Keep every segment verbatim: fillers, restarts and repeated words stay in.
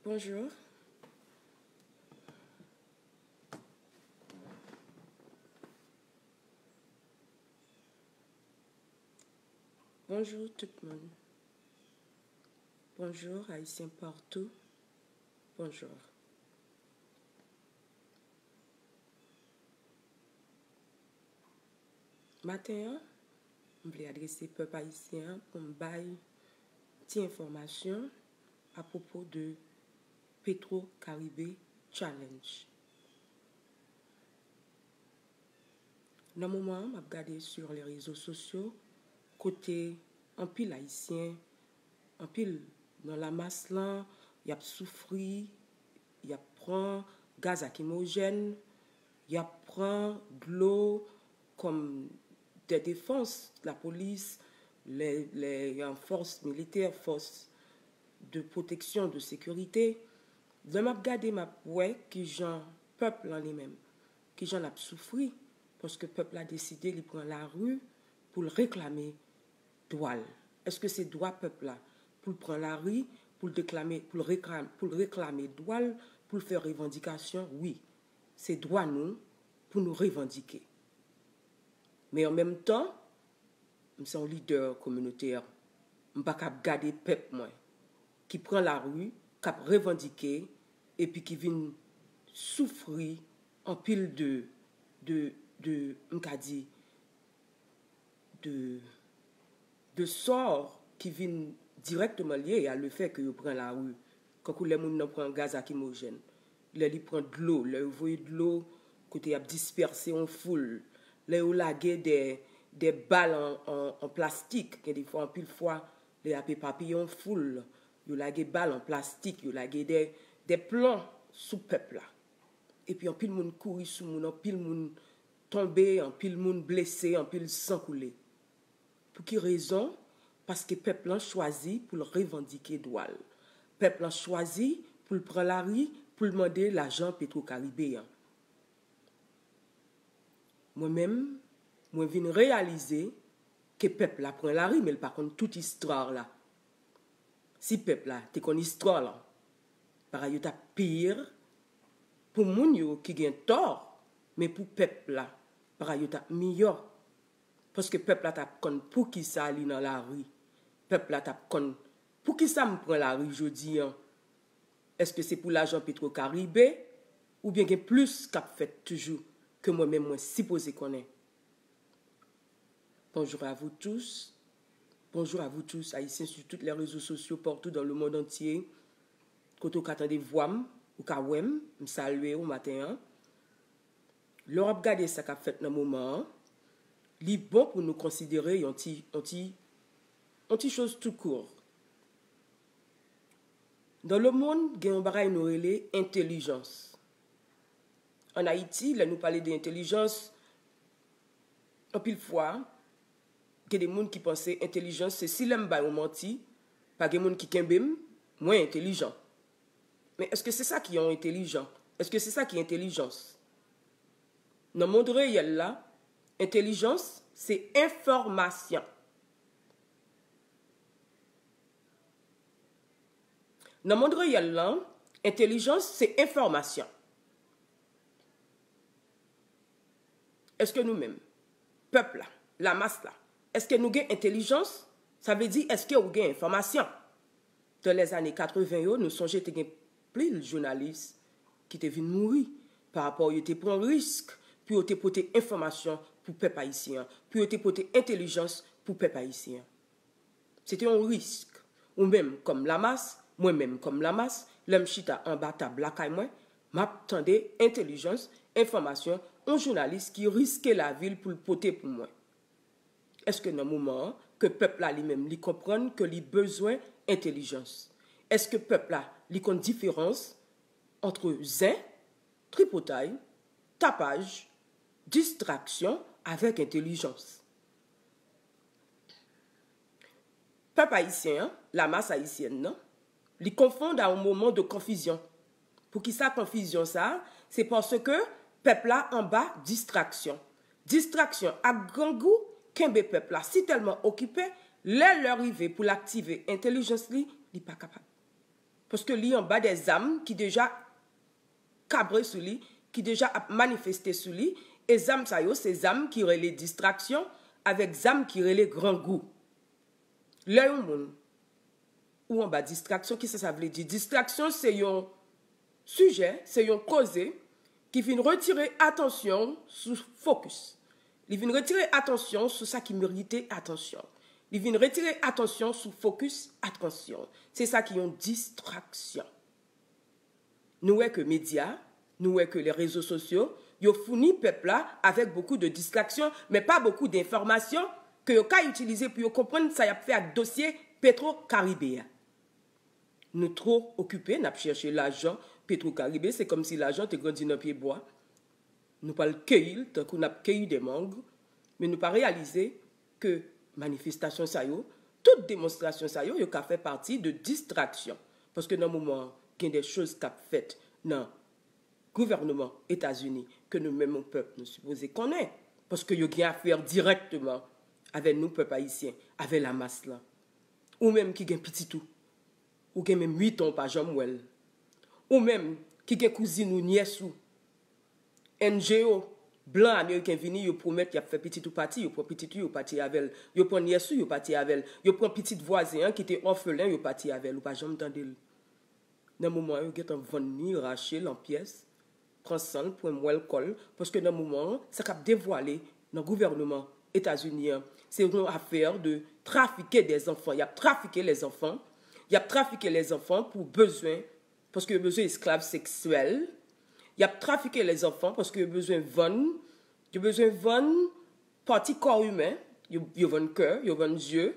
Bonjou. Bonjou tout moun. Bonjou Ayisyen patou. Bonjou. Maten an, m vle adrese pèp ayisyen an pou m bay ti enfòmasyon apwopo de Petro Caribe Challenge. Nan moman an, m ap gade sur les réseaux sociaux, kote anpil Ayisyen, anpil nan lamas lan, y ap soufri, y ap pran gaz lakrimojèn, y ap pran dlo kòm de defans, lapolis, lè, lè, fòs militè, fòs de pwoteksyon, de sekirite. Lè m ap gade, m ap wè kijan pèp lan li menm, kijan l ap soufri, paske pèp la deside li pran lari pou l reklame dwa l. Èske se dwa pèp la pou l pran lari, pou l deklame, pou l reklame, pou l reklame dwa l, pou l fè revandikasyon? Wi, se dwa nou pou nou revandike. Men an menm tan, m se yon lidè kominotè, m pa kab gade pèp mwen ki pran lari, k ap revandike, epi ki vin soufri anpil de, de, de, m ka di, de, de sò ki vin dirèkteman lye a le fè ke yo pran lari. Kankou lè moun nan pran gaz lakrimojèn, lè li pran dlo, lè yo voye dlo kote y ap dispèse yon foul, lè yo lage de, de bal an, an, an plastik, gen de fwa, anpil fwa, lè y ap epapiye yon foul, yo lage bal an plastik, yo lage de, de plon sou pèp la. Epi anpil moun kouri sou moun, anpil moun tonbe, anpil moun blese, anpil san koule. Pou ki rezon? Paske pèp lan chwazi pou l revandike dwa l. Pèp lan chwazi pou l pran lari, pou l mande lajan Petro Caribe an. Mwen menm, mwen vin reyalize ke pèp la pran lari, men l pa konn tout istwa la. Si pèp la te konn istwa lan, bagay yo t ap pi pou moun yo ki gen tò, men pou pèp la, bagay yo t ap miyò. Paske pèp la t ap konn poukisa li nan lari. Pèp la t ap konn poukisa m pran lari jodi an. Èske se pou lajan Petro Caribe, oubyen gen plis k ap fèt toujou ke mwen menm mwen sipoze konnen? Bonjour à vous tous. Bonjour à vous tous, Haïtiens sur toutes les réseaux sociaux, partout dans le monde entier. Kote w ka tande vwa m, ou ka wè m, m salye w maten an. Lè w ap gade sa k ap fèt nan moman an, li bon pou nou konsidere yon ti, yon ti, yon ti choz tou kou. Dans le monde, gen yon bagay nou rele entèlijans. An Ayiti, lè nou pale de entèlijans, anpil fwa, gen de moun ki panse entèlijans se si lè m bay yon manti, pa gen moun ki kenbe m, mwen entèlijan. Men èske se sa ki yon entèlijan? Èske se sa ki entèlijans? Nan mond reyèl la, entèlijans se enfòmasyon. Nan mond reyèl lan, entèlijans se enfòmasyon. Èske nou menm, pèp la, lamas la, èske nou gen entèlijans? Sa vle di, èske ou gen enfòmasyon? Dans les années quatre-vingts yo, nou sonje te gen pil jounalis ki te vin mouri pa rapò yo te pran risk pou yo te pote enfòmasyon pou pèp ayisyen an, pou yo te pote entèlijans pou pèp ayisyen an. Se te yon risk. Ou menm kòm lamas, mwen menm kòm lamas, lè m chita anba tab lakay mwen, m ap tande entèlijans, enfòmasyon, yon jounalis ki riske lavi l pou l pote pou mwen. Èske nan moman an ke pèp la li menm li konprann ke li bezwen entèlijans? Èske pèp la li konn diferans ant zen, tripotay, tapaj, distraksyon avèk entèlijans? Pèp ayisyen an, lamas ayisyèn nan, li konfonn a yon moman de konfizyon. Poukisa konfizyon sa a? Se paske pèp la anba distraksyon. Distraksyon ak grangou kenbe pèp la si tèlman okipe, lè lè rive pou l aktive entèlijans li, li pa kapab. Paske li anba de zam ki deja kabre sou li, ki deja ap manifeste sou li, e zam sa yo se zam ki rele distraksyon avèk zam ki rele grangou. Lè yon moun ou anba distraksyon, kisa sa vle di? Distraksyon se yon sijè, se yon koze ki vin retire atansyon sou fokis. Li vin retire atansyon sou sa ki merite atansyon. Li vin retire atansyon sou fokis atansyon. Se sa ki yon distraksyon. Nou wè ke medya, nou wè ke les réseaux sociaux, yo founi pèp la avèk bokou de distraksyon, men pa bokou de enfòmasyon ke yo ka itilize pou yo konprann sa y ap fè ak dosye Petro Caribe a. Nou twò okipe, n ap chèche lajan Petro Caribe, se kòmsi lajan te grandi nan pye bwa. Nou pral keyi l tankou n ap keyi de mang, men nou pa reyalize ke manifestasyon sa yo, tout demonstrasyon sa yo, yo ka fè pati de distraksyon. Paske nan moman an, gen de choz k ap fèt nan gouvènman Etazini ke nou menm pèp nou sipoze konnen. Paske yo gen afè dirèkteman avè nou pèp ayisyen, avè lamas lan. Ou menm ki gen pitit ou, ou gen menm uit an ou pa janm wè l. Ou menm ki gen kouzin ou, nyès ou, N G O, blan ameriken vini, yo pwomèt y ap fè pitit ou pati, yo pran pitit ou, yo pati avè l. Yo pran nyès ou, yo pati avè l. Yo pran pitit vwazen an ki te òfelen, yo pati avè l. Ou pa janm tande l. Nan moman an, yo gentan vann li, rache l an pyès, pran san l, pran mwèl kò l, paske nan moman an, sa k ap devwale nan gouvènman Etazini an, se yon afè de trafike dèzanfan. Y ap trafike lèzanfan. Y ap trafike lèzanfan pou bezwen, paske yo bezwen esklav seksyèl. Y ap trafike lèzanfan paske yo bezwen vann, yo bezwen vann pati kò imen, yo, yo vann kè, yo vann zye,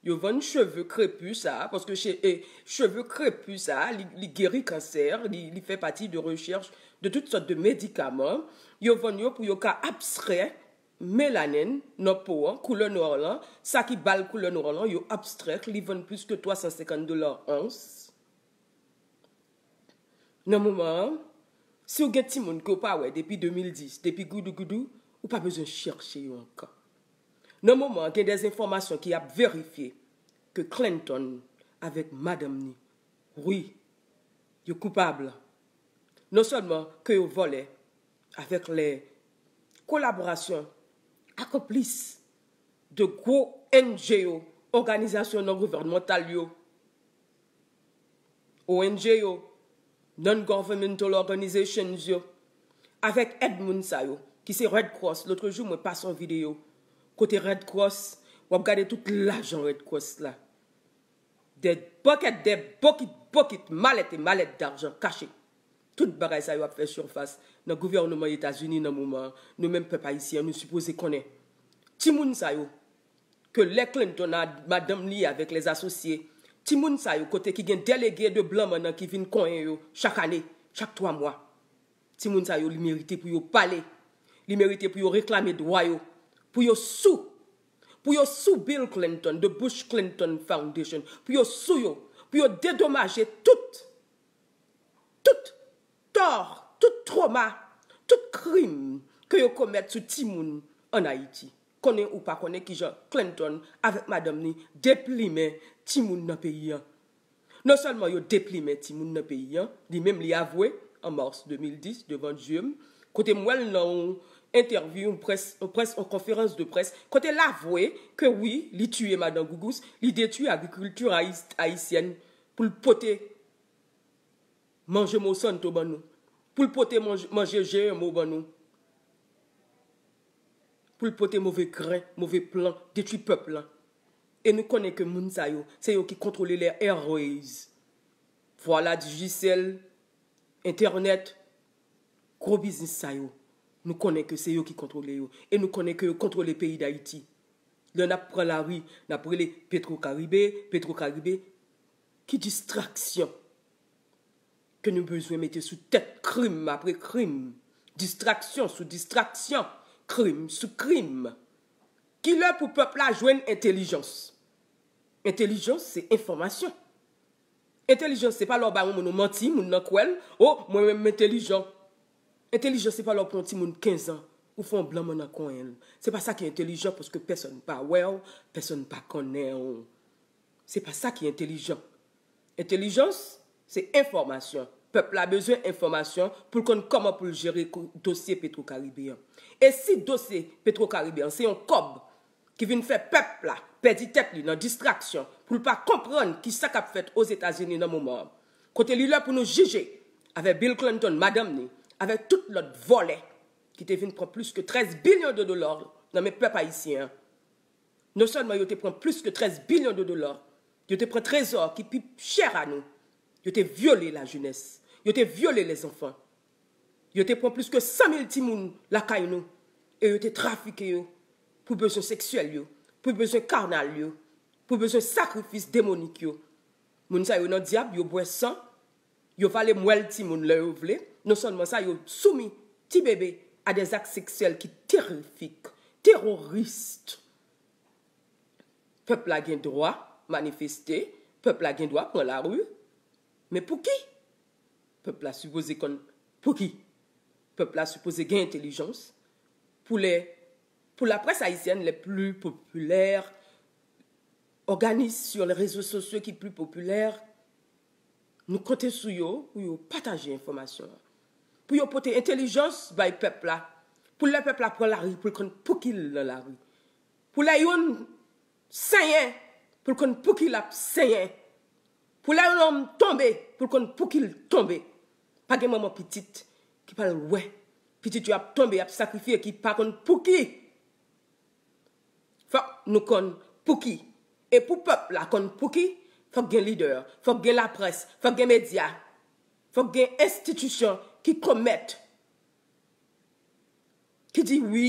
yo vann cheve krepi sa a, paske che, e, cheve krepi sa a, li, li geri kansè, li, li fè pati de rechèch de tout sòt de medikaman. Yo vann yo pou yo ka abstrè melanin nan po an, koulè nwa lan, sa ki ba l koulè nwa lan, yo abstrè, li vann plis ke twa san senkant dola ons. Nan moman an, si w gen timoun ke w pa wè depi de mil dis, depi goudougoudou, ou pa bezwen chèche yo ankò. Nan moman an, gen de enfòmasyon ki ap verifye ke Clinton avèk madanm ni, wi, yo koupab. Non sèlman ke yo vòlè avèk lè kolaborasyon, akonplis de gwo N G O, òganizasyon non gouvènmantal yo, O N G yo, non-governmental organizations yo, avèk èd moun sa yo, ki se Red Cross. Lotrejou, mwen pase yon videyo kote Red Cross, w ap gade tout lajan Red Cross la. De bokèt, de bokit, bokit, malèt e malèt dajan kache. Tout bagay sa yo ap fè sifas nan gouvènman Etazini nan moman an. Nou menm pèp ayisyen an, nou sipoze konnen. Timoun sa yo, ke lè Clinton a madanm li avèk lèzasosye, timoun sa yo kote ki gen delege de blan mannan ki vin konyen yo chak ane, chak twa mwa. Timoun sa yo, li merite pou yo pale. Li merite pou yo reklame dwa yo. Pou yo sou. Pou yo sou Bill Clinton, The Bush Clinton Foundation. Pou yo sou yo. Pou yo dedomaje tout, tout tò, tout twoma, tout krim ke yo komèt sou timoun ann Ayiti. Konnen ou pa konnen kijan Clinton avèk madanm ni deplimen timoun nan peyi an. Non sèlman yo deplimen timoun nan peyi an, li menm li avwe an mas de mil dis devan zye m, kote m wè l nan yon entèvyou, yon près, yon près, yon konferans de près, kote l avwe ke wi, li tiye madan Gougous, li detwi agrikilti ayis-, ayisyèn pou l pote manje Monsanto ban nou, pou l pote manje, manje G M O ban nou, pou l pote move gren, move plan, detwi pèp lan. E nou konnen ke moun sa yo, se yo ki kontwole les airways. Vwala, Digicel, entènèt, gwo biznis sa yo. Nou konnen ke se yo ki kontwole yo. E nou konnen ke yo kontwole peyi Dayiti. Lè n ap pran lari, n ap rele Petro Caribe, Petro Caribe. Ki distraksyon ke nou bezwen mete sou tèt krim apre krim, distraksyon sou distraksyon, krim sou krim? Kilè pou pèp la jwenn entèlijans? Entèlijans, se enfòmasyon. Entèlijans, se pa lè w bay yon moun yon manti, moun nan kwè l, o, mwen menm m entèlijan. Entèlijans, se pa lè w pran yon timoun kenz an, ou fè yon blan mannan konyen l. Se pa sa ki entèlijan, paske pèsonn pa wè w, pèsonn pa konnen w. Se pa sa ki entèlijan. Entèlijans, Se enfòmasyon. Pèp la bezwen enfòmasyon pou l konn kòman pou l jere kou- dosye Petro Karibe an. E si dosye Petro Karibe an se yon kòb ki vin fè pèp la pèdi tèt li nan distraksyon, pou l pa konprann ki sa k ap fèt Ozetazini nan moman an, kote li lè pou nou jije avèk Bill Clinton, madanm ni, avèk tout lòt vòlè ki te vin pran plis ke trèz bilyon de dola nan men pèp ayisyen an. Non sèlman yo te pran plis ke trèz bilyon de dola, yo te pran trezò ki pi chè a nou, yo te vyole lajenès, yo te vyole lèzanfan, yo te pran plis ke san mil timoun lakay nou, e yo te trafike yo pou bezwen seksyèl yo, pou bezwen kanal yo, pou bezwen sakrifis demonik yo. Moun sa yo nan dyab, yo bwè san, yo vale mwèl timoun lè yo vle. Non sèlman sa, yo soumi ti bebe a dè zak seksyèl ki terifik, teroris. Pèp la gen dwa manifeste, pèp la gen dwa pran lari. Men pou ki? Pèp la sipoze konn pou ki. Pèp la sipoze gen entèlijans pou lè, pou laprès ayisyèn, les plus populaires, òganis sur les réseaux sociaux ki pli popilè, nou konte sou yo pou yo pataje enfòmasyon an. Pou yo pote entèlijans bay pèp la. Pou lè pèp la pran lari, pou l konn pou ki l nan lari. Pou lè youn senyen, pou l konn pou ki l ap senyen. Pou lè yon nonm tonbe, pou l konn pou ki l tonbe. Pa gen manman pitit ki pral wè pitit yo ap tonbe, ap sakrifye, ki pa konn pou ki. Fòk nou konn pou ki. E pou pèp la konn pou ki, fòk gen lidè, fòk gen laprès, fòk gen medya, fòk gen enstitisyon ki konmèt, ki di wi,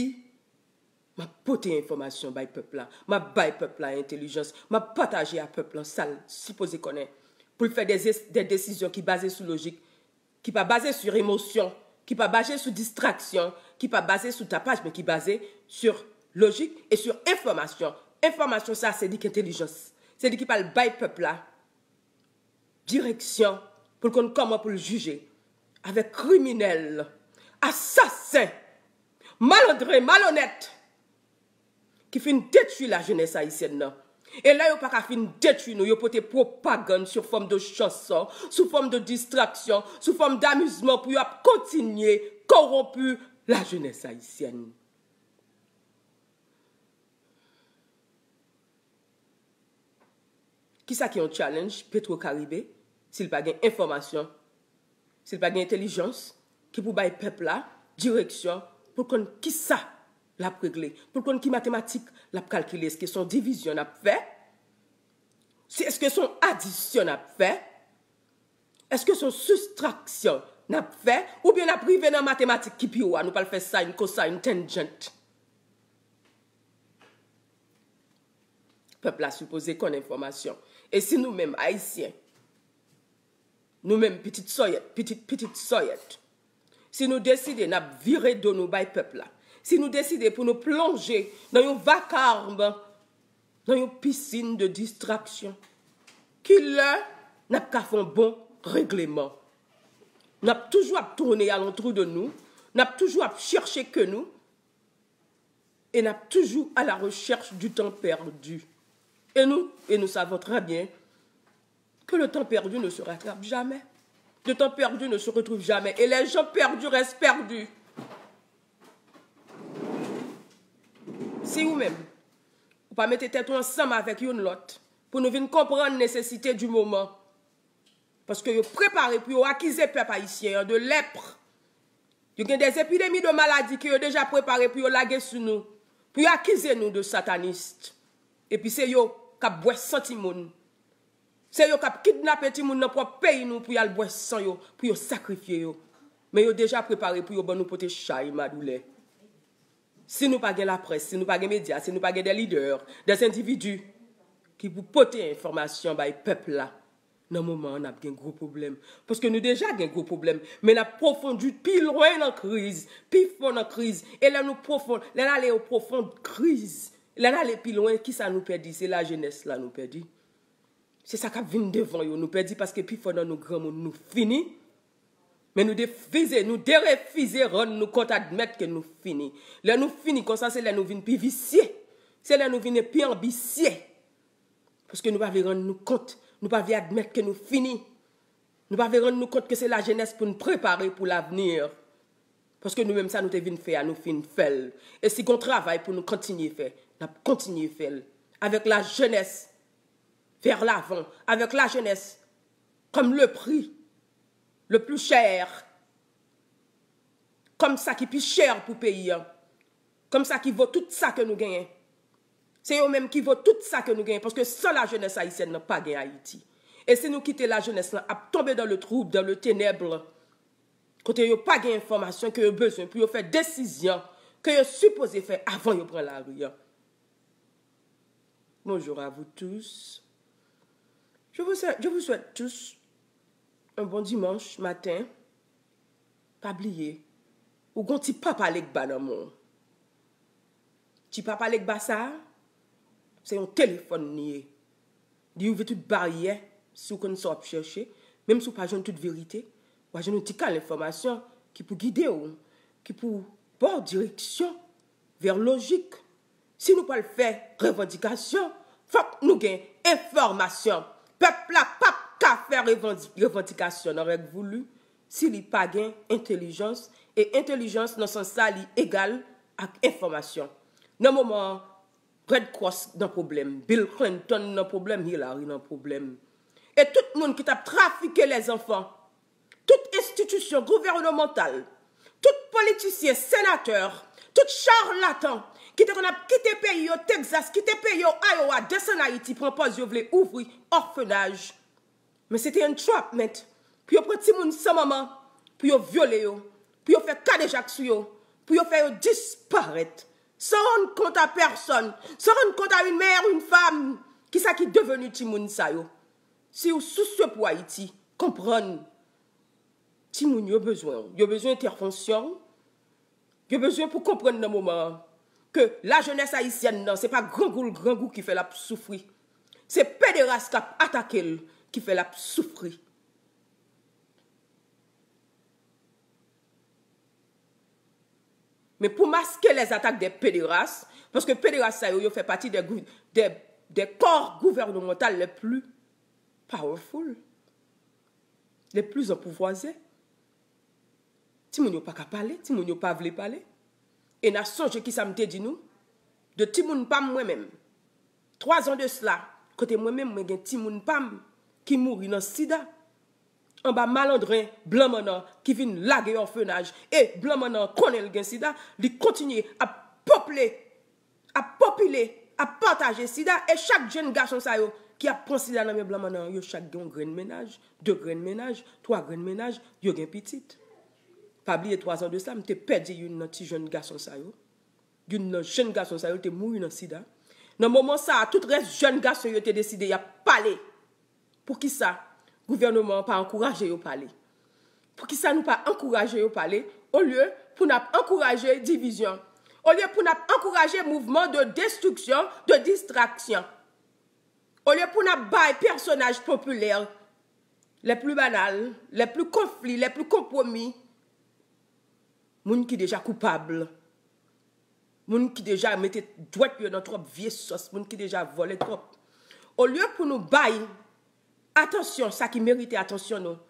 m ap pote enfòmasyon bay pèp la, m ap bay pèp la entèlijans, m ap pataje a pèp la sa l sipoze konnen, pou l fè de, de desizyon ki baze sou lojik, ki pa baze sou emosyon, ki pa baze sou distraksyon, ki pa baze sou tapaj, men ki baze sou lojik e sou enfòmasyon. Enfòmasyon sa, se li ki entèlijans. Se li ki pral bay pèp la direksyon pou l konn kòman pou l jije avèk kriminèl, asasen, malandren, malonèt ki fin detwi lajenès ayisyèn nan. E lè yo pa ka fin detwi nou, yo pote pwopagann sou fòm de chanson, sou fòm de distraksyon, sou fòm damizman pou yo ap kontinye kowonpi lajenès ayisyèn. Kisa ki yon challenge Petro Caribe si l pa gen enfòmasyon, si l pa gen entèlijans ki pou bay pèp la direksyon pou l konn kisa l ap regle, pou l konn ki matematik l ap kalkile? Èske se yon divizyon n ap fè? Si, èske se yon adisyon n ap fè? Èske se yon sistraksyon n ap fè? Oubyen n ap rive nan matematik ki pi wo a, nou pral fè sine, cosine, tangent? Pèp la sipoze konn enfòmasyon. E si nou menm, Ayisyen, nou menm, pitit sòyèt, pitit, pitit sòyèt, si nou deside n ap vire do nou bay pèp la, si nou deside pou nou plonje nan yon vakarm, nan yon pisin de distraksyon, ki lè n ap ka fè yon bon regleman? N ap toujou ap tounen alantou de nou, n ap toujou ap chèche ke nou, et n ap toujours à la recherche du temps perdu. Et nous, et nous savons très bien que le temps perdu ne se rattrape jamais. Le temps perdu ne se retrouve jamais. Et les gens perdus restent perdus. Si ou menm, ou pa mete tèt ou ansanm avèk youn lòt pou nou vin konprann nesesite di moman, paske yo prepare pou yo akize pèp ayisyen an de lèpr. Yo gen de epidemi de maladi ke yo deja prepare pou yo lage sou nou, pou yo akize nou de satanis. Epi se yo k ap bwè san timoun. Se yo k ap kidnape timoun nan pwòp peyi nou pou y al bwè san yo, pou yo sakrifye yo. Men yo deja prepare pou yo ban nou pote chay madoulè. Si nou pa gen laprès, si nou pa gen medya, si nou pa gen de lidè, de endividi ki pou pote enfòmasyon bay pèp la, nan moman an n ap gen gwo pwoblèm. Paske nou deja gen gwo pwoblèm, men n ap pwofondi pi lwen nan kriz, pi fon nan kriz. E lè nou pwofon, lè n ale o pwofon kriz, lè n ale pi lwen, kisa nou pèdi? Se lajenès la nou pèdi. Se sa k ap vin devan yo nou pèdi, paske pifò nan nou granmoun, nou fini. Men nou defize, nou derefize rann nou kont, admèt ke nou fini. Lè nou fini konsa, se lè nou vin pi visye. Se lè nou vin pi anbisye. Paske nou pa vle rann nou kont, nou pa vle admèt ke nou fini. Nou pa vle rann nou kont ke se lajenès pou n prepare pou lavni. Paske nou menm sa nou te vin fè a, nou fin fè l. E si gon travay pou nou kontinye fè, n ap kontinye fè l. Avèk lajenès, vers l'avant, avèk lajenès, comme le prix le plus cher, kòm sa ki pi chè pou peyi a, kòm sa ki vo tout sa ke nou genyen. Se yo menm ki vo tout sa ke nou genyen, paske san lajenès ayisyèn nan pa gen Ayiti. E si nou kite lajenès lan ap tonbe dans le trouble, dans le ténèbres, kote yo pa gen enfòmasyon ke yo bezwen pou yo fè desizyon ke yo sipoze fè avan yo pran lari a. Bonjour à vous tous. Je vous, je vous souhaite tous un bon dimanche matin. Pa bliye, ou gon ti papa legba nan men w. Ti papa legba sa a, se yon telefòn li ye. Li ouvri tout baryè, si w konn sa w ap chèche, menm si w pa jwenn tout verite, w a jwenn yon ti kal enfòmasyon ki pou gide w, ki pou ba w direksyon vè lojik. Si nou pral fè revandikasyon, fòk nou gen enfòmasyon. Pèp la p ap ka fè revandi-, revandikasyon nan règ voulu si li pa gen entèlijans, e entèlijans nan sans sa li egal ak enfòmasyon. Nan moman an, Red Cross nan pwoblèm, Bill Clinton nan pwoblèm, Hillary nan pwoblèm. E tout moun ki t ap trafike lèzanfan, tout enstitisyon gouvènemantal, tout politisyen, senatè, tout charlatan ki te konn ap kite peyi yo, Texas, kite peyi yo, Iowa, desann Ayiti, pran pòz yo vle ouvri òfenaj. Men se te entrapment pou yo pran timoun san manman, pou yo vyole yo, pou yo fè kadejak sou yo, pou yo fè yo disparèt, san rann kont a pèsòn, san rann kont a une mère, une femme, kisa ki deveni timoun sa yo. Si w sousye pou Ayiti, konprann. Timoun yo bezwen w. Yo bezwen entèvansyon w. Yo bezwen pou konprann nan moman an ke lajenès ayisyèn nan, se pa grangou l grangou ki fè l ap soufri. Se pederas k ap atake l ki fè l ap soufri. Men pou maske les attaques des pédérastes, paske pederas sa yo, yo fè pati des gou-, des, des corps gouvernemental les plus powerful, les plus anpouvwaze. Timoun yo pa ka pale, timoun yo pa vle pale. E n a sonje kisa m te di nou de timoun pa m mwen menm. Twa zan de sila, kote mwen menm mwen gen timoun pa m ki mouri nan sida, anba malandren blan mannan ki vin lage òfenaj, e blan mannan konnen l gen sida, li kontinye ap pople, ap popile, ap pataje sida, e chak jenn gason sa yo ki ap pran sida nan men blan mannan, yo chak gen yon grenn mennaj, de grenn mennaj, twa grenn mennaj, yo gen pitit. Pa bliye twa zan de sa, m te pèdi youn nan ti jenn gason sa yo. Youn nan jenn gason sa yo te mouri nan sida. Nan moman sa a, tout rès jenn gason yo te deside y ap pale. Poukisa gouvènman an pa ankouraje yo pale? Poukisa nou pa ankouraje yo pale, olye pou n ap ankouraje divizyon, olye pou n ap ankouraje mouvman de destriksyon, de distraksyon, olye pou n ap bay pèsonaj popilè, les plus banals, les plus conflits, les plus compromis, moun ki deja koupab, moun ki deja mete dwèt yo nan twòp vye sòs, moun ki deja vòlè twòp. Olye pou nou bay atansyon, sa ki merite atansyon nou,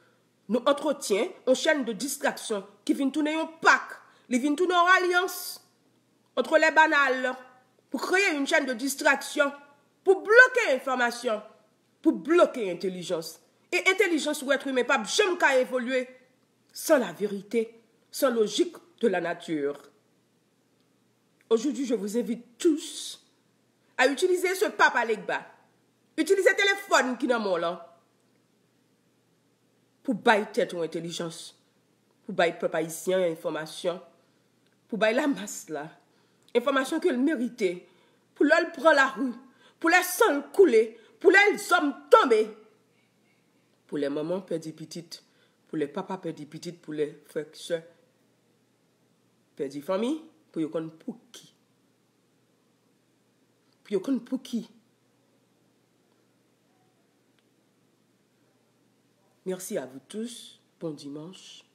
nou antretyen yon chèn de distraksyon ki vin tounen yon pak, li vin tounen yon alyans entre les banals, pou kreye yon chèn de distraksyon, pou bloke enfòmasyon, pou bloke entèlijans. E entèlijans ou èt imen p ap janm ka evolye sans la vérité, sans logique de la nature. Aujourd'hui, je vous invite tous à utiliser ce papa legba. Itilize telefòn ki nan men w lan pou bay tèt ou entèlijans, pou bay pèp ayisyen an enfòmasyon, pou bay lamas la enfòmasyon ke l merite, pou lè l pran lari, pou lè san l koule, pou lè zòm tonbe, pou lè manman pèdi pitit, pou lè papa pèdi pitit, pou lè frè, sè pèdi fanmi, pou yo konn pouki. Pou yo konn pouki. Merci à vous tous. Bon dimanche.